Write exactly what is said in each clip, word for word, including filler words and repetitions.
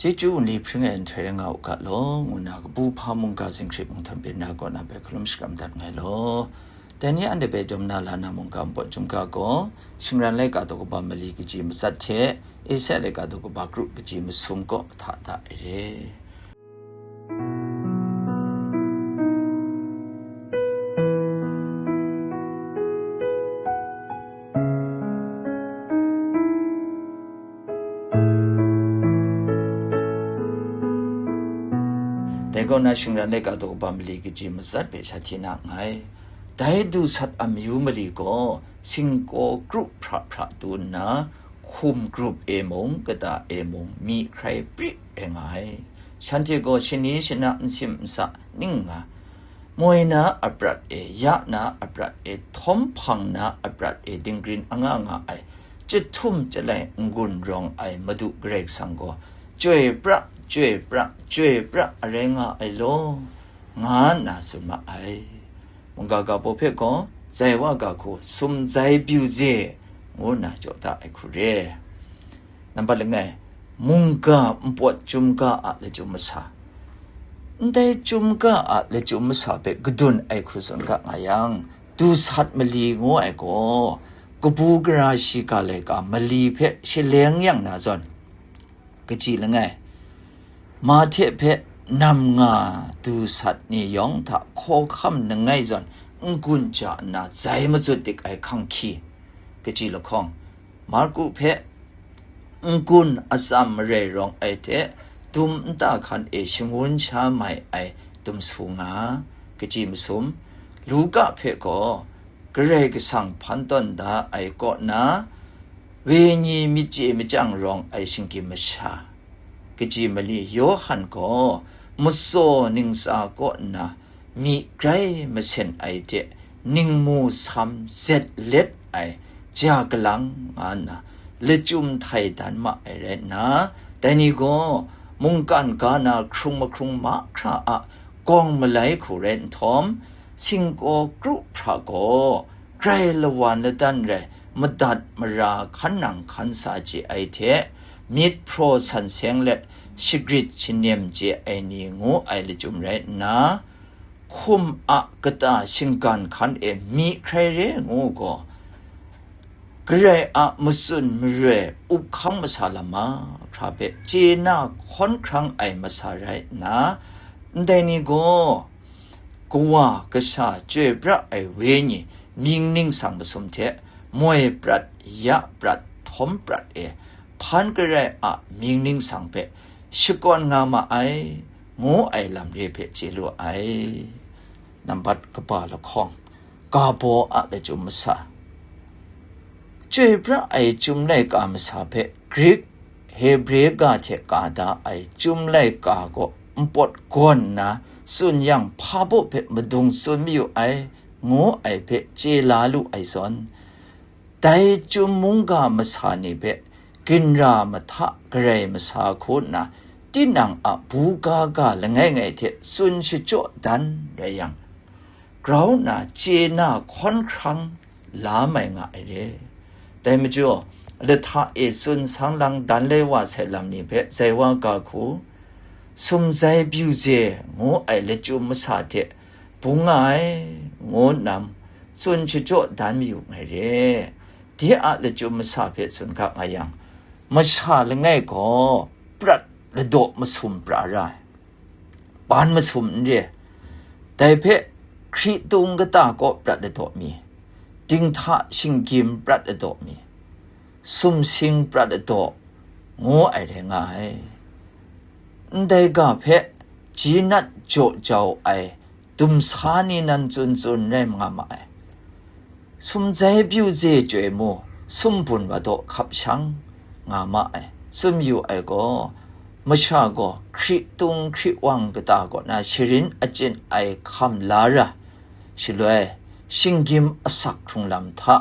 Chyeju nli hpring ai nhtoi rai nga u ga law, ngu nna kabu hpa mungga zinghkrit mung htawn byin na kaw na bai hkalum shakram dat nngai law. Dai ni anhte bai dum na la na mungga npawt chyum ga gaw, shingran laika daw kaba mali kaji matsat hte, Esia laika daw kaba kru kaji masum kaw hta da ai re. Dai kaw na shingran laika daw kaba mali kaji matsat hpe sha hti na nngai. Dai du sat a mayu mali gaw, singkaw kru hpra hpra tu nna, hkum grup e mung, kata e mung, myi hkrai prit rai nga ai. Shanhte gaw shani shana nsim nsa ning nga, moi na aprat e, ya na aprat e, htawm hpang na aprat e, dinggrin anga nga ai, chyahtum chyalai n-gun rawng ai Madu Karai Kasang gaw, chyoi pra, chyoi pra, chyoi pra arai nga ai law, nga nna tsun ma ai. Mungga ga baw hpe gaw, zai wa ga hku, sumzai byu ze, ngu nna jaw da ai hku re. Nambat langai, mungga npawt chyum ga a lachyum masa. Ndai chyum ga a lachyum masa hpe kadun ai hku tsun ga nga yang, du sat mali ngu ai gaw, kabu gara shiga laika mali hpe shaleng yang na zawn, kaji langai, Mahte hpe nam nga du sat ni yawng hta hkawhkam langai zawn n-gun ja nna zai mazut dik ai hkang hkyi, kaji lahkawng, Marku hpe n-gun atsam marai rawng ai hte dum nta hkan e shangun sha mai ai dum su nga, kaji masum, Luka hpe gaw Karai Kasang hpan tawn da ai kaw na, wenyi myit chye machyang rawng ai shinggyim masha, kaji mali Yawhan gaw matsaw ningsa kaw nna myi grai masen ai hte ningmu sam zet let ai ja galang nga nna lachyum htai dan ma ai rai nna, dai ni gaw mungkan ga na hkrung mahkrung mahkra a gawng malai hku rai nhtawm, singkaw kru hpra gaw grai lawan ladan rai madat mara hkan nang hkan sa chye ai hte, myit hpraw san seng let shagrit shanem chye ai ni ngu ai lachyum rai nna, hkum a kata shinggan hkan e myi hkrai re ngu gaw, Karai a matsun maroi up hkang masa lam mahkra hpe chye na hkawn hkrang ai masa rai nna, ndai ni gaw Kawa Kasha chyoi pra ai Wenyi mying ningsang masum hte moi prat, ya prat, htawm prat e hpan Karai a mying ningsang hpe shakawn nga ma ai, ngu ai lam re hpe chye lu ai. Nambat kaba lahkawng, ga baw a lachyum masa. Chyoi pra ai Chyum laika masa hpe Grik, Hebre ga hte ka da ai Chyum laika gaw npawt gawn nna tsun yang, hpa baw hpe madung tsun mayu ai, ngu ai hpe chye la lu ai zawn, dai Chyum mungga masa ni hpe ginra mahta Karai masa hku nna tinang a buga ga langai ngai hte tsun shachyaw dan rai yang, grau nna chye na hkawn hkrang la mai nga ai re. Dai majaw, lahta e tsun sang lang dan lai wa sai lam ni hpe zai wa ga hku, sumzai byu ze ngu ai lachyum masa hte bung nga ai, ngu nna tsun shachyaw dan mayu ngai re. De a lachyum masa hpe tsun ga nga yang, masha langai gaw prat ladaw masum pra ra ai, ban masum n re. Dai hpe hkritung kata kaw prat ladaw mi, dinghta shinggyim prat ladaw mi, sumsing prat ladaw, ngu ai rai nga ai. Ndai ga hpe ji nat jaw jau ai dumsa ni nan tsun tsun rai nga ma ai. Sumzai byu ze chyoi mu, sumbun wa daw hkap shang nga ma ai. Tsun yu ai gaw, masha gaw hkritung hkriwang kata kaw na sharin achyin ai hkam la ra, shaloi shinggyim asak hkrung lam hta,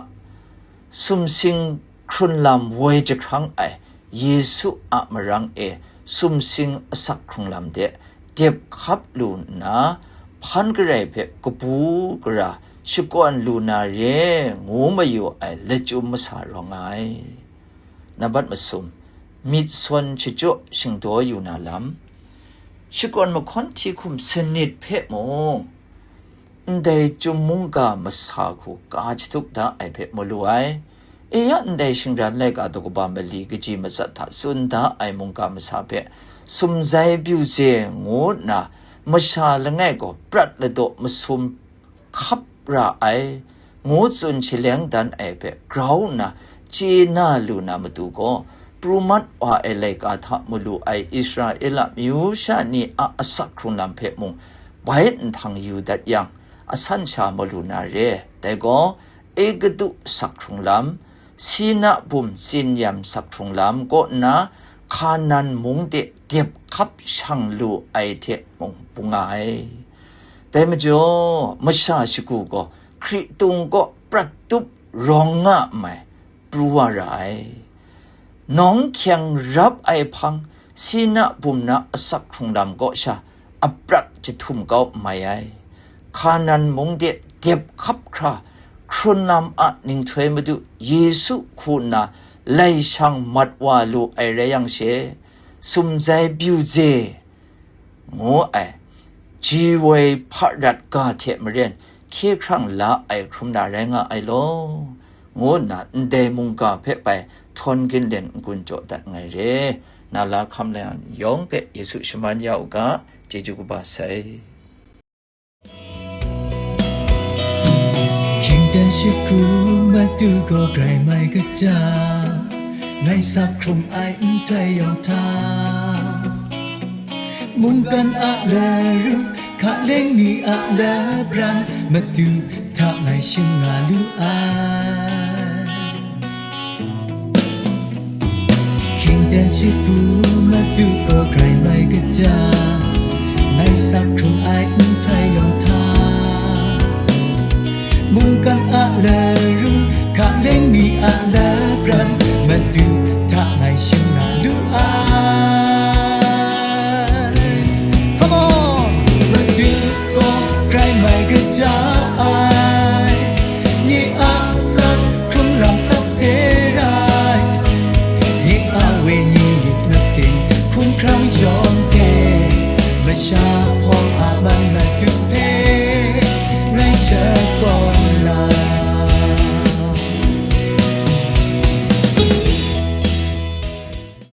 sumsing hkrun lam woi jahkrang ai Yesu a marang e sumsing asak hkrung lam de dep hkap lu nna, hpan Karai hpe kabu gara shakawn lu na re ngu mayu ai lachyum masa rawng ai. Nambat masum, myit sawn shachyaw shingdaw yu na lam, shakawn mahkawn hti hkum sanit hpe mung, ndai chyum mungga masa hku ka jahtuk da ai hpe mu lu ai. E ya, ndai shingran laika daw kaba mali kaji matsat hta tsun da ai mungga masa hpe sumzai byu ze ngu nna, masha langai gaw prat ladaw masum hkap ra ai, ngu tsun shaleng dan ai hpe grau nna chye na lu na matu gaw, pru mat wa ai laika hta mu lu ai Israela myu sha ni a asak hkrung lam hpe mung bai nhtang yu dat yang, asan sha mu lu na re. Dai gaw, Egutu asak hkrung lam, Sina bum tsin yam asak hkrung lam kaw nna, Hkanan mung de dep hkap shang lu ai hte mung bung nga ai. Dai majaw, masha shagu gaw Hkritung kaw prat tup rawng nga mai, pru wa ra ai. Nawng hkyeng rap ai hpang, Sina bum na asak hkrung lam kaw sha aprat jahtum kau mai ai. Hkanan mung de dep hkap hkra hkrun lam a ninghtoi Madu Yesu hku nna lai shang mat wa lu ai rai yang she, sumzai byu ze ngu ai, ji woi hpa rat ga hte maren hkye hkrang la ai hkrum na rai nga ai law, ngu nna ndai mungga hpe bai htawn ginlen n-gun jaw dat nngai re. Na la hkam lai yawng hpe Yesu shaman ya u ga, chyeju kaba sai. Hkying ten shi hku Madu gaw grai mai kaja, ngai sak hkrung ai nhtoi yawng hta, mungkan a laru, hkaleng ni a labran, Madu hta ngai shim nga lu ai. Hkying ten shi hku Madu gaw grai mai kaja, ngai sak hkrung ai nhtoi yawng hta, mungkan a laru, hkaleng ni a labran, Madu hta ngai shim nga lu ai. Come on! Madu gaw grai mai kaja ai, nye a sak hkrung lam sakse rai, nye a wenyi myit masin hkun hkrang yawng hte, masha hpawng a man Madu